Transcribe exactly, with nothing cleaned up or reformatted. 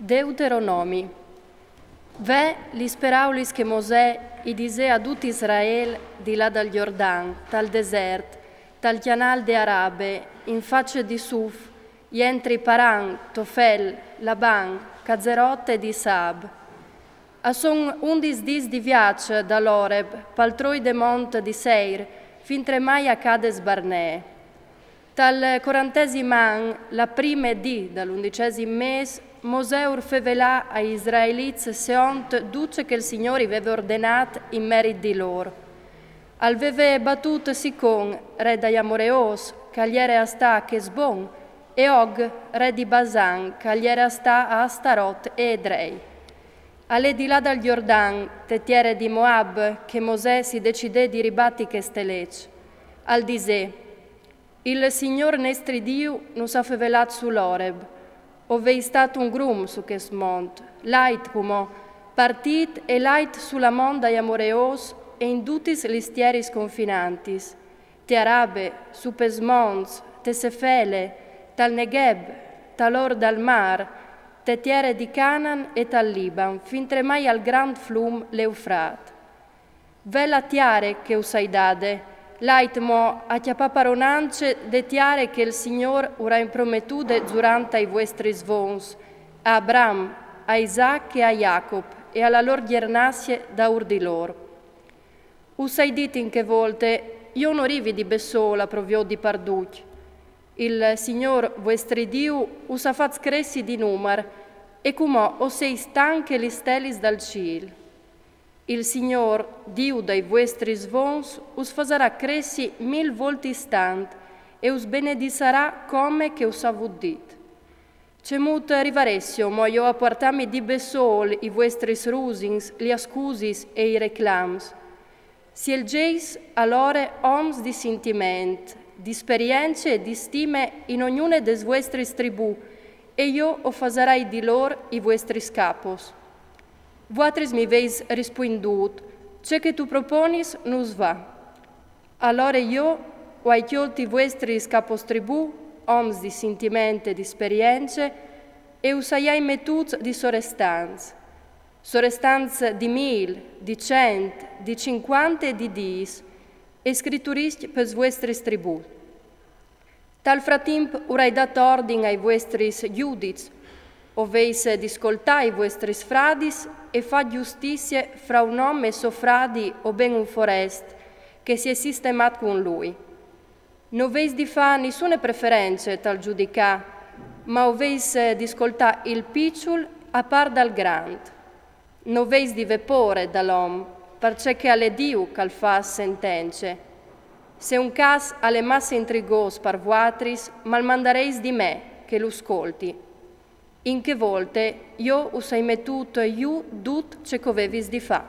Deuteronomi. Ve lis peraulis che Mosè i disè a dut Israel di là dal Jordan, tal desert, tal cjanâl de Arabe, in face di Suf, jentri Paran, Tofel, Laban, Cazerot e di Saab. A son undis dîs di viaç dal Oreb, pal troi de mont di Seir, fintremai a Cades Barnee. Tal corantesim an, la prime dì dal undicesim mês, Mosè ur fevelà ai israelits seont dut ce che il Signôr i veve ordenât in merit di lôr. Al veve batût Sicon, re dai Amoreôs, che al jere a stâ a Chesbon, e Og, re di Basan, che al jere a stâ a Astarot e Edrei. Al è di là dal Jordan, te tiere di Moab, che Mosè si decidè di ribati cheste leç. Al disè: Il Signôr nestri Diu nus à fevelât sul Oreb. O vês stât un grum su chest mont. Lait cumò, partît e lait sul amont dai Amoreôs e in dutis lis tieris confinantis, te Arabe, su pes monts, te Sefele, tal Negheb, tal or dal mâr, te tiere di Canan e tal Liban, fintremai al grant flum l'Eufrat. Ve la tiere che us ai dade, lait mo a cjapâ paronance de tiere che il Signôr ur à imprometude zurant ai vuestris vons, a Abram, a Isac e a Jacob, e a la lôr gjernazie daûr di lôr. Us ai dit in chê volte: jo no rivi di bessôl a proviodi par ducj. Il Signôr vuestri Diu us à fats cressi di numar, e cumò o sês tant che lis stelis dal cîl. Il Signôr, Diu dai vuestris vons, us fasarà cressi mil voltis tant e us benedissarà come che us à vût dit. Cemût rivaressio mo jo a puartâmi di bessôl i vuestris rusins, li scusis e i reclams? Sielgês alore oms di sintiment, di sperience e di stime in ognune des vuestris tribù, e jo o fasarai di lôr i vuestris capos. Vuatris mi vês rispuindût: ce che tu proponis nus va. Alore jo o ai cjolt i vuestris capos tribù, oms di sintiment e di sperience, e us ai metûts di sorestants. Sorestants di mil, di cent, di cincuante e di dîs, e scrituristi pes vuestris tribù. Tal fratimp ur ai dât ordin ai vuestris gjudits: o vês di scoltâ i vuestris fradis e fâ justizie fra un om e so fradi o ben un forest che si è sistemât cun lui. No vês di fâ nissune preference tal judicâ, ma o vês di scoltâ il piçul a part dal grant. No vês di vê pôre dal om, parcè che al è Diu che al fâs sentence. Se un câs al è masse intrigôs par vuatris, mal mandarês di me che lu scolti. In chê volte jo us ai metût jù dut ce che o vevis di fâ.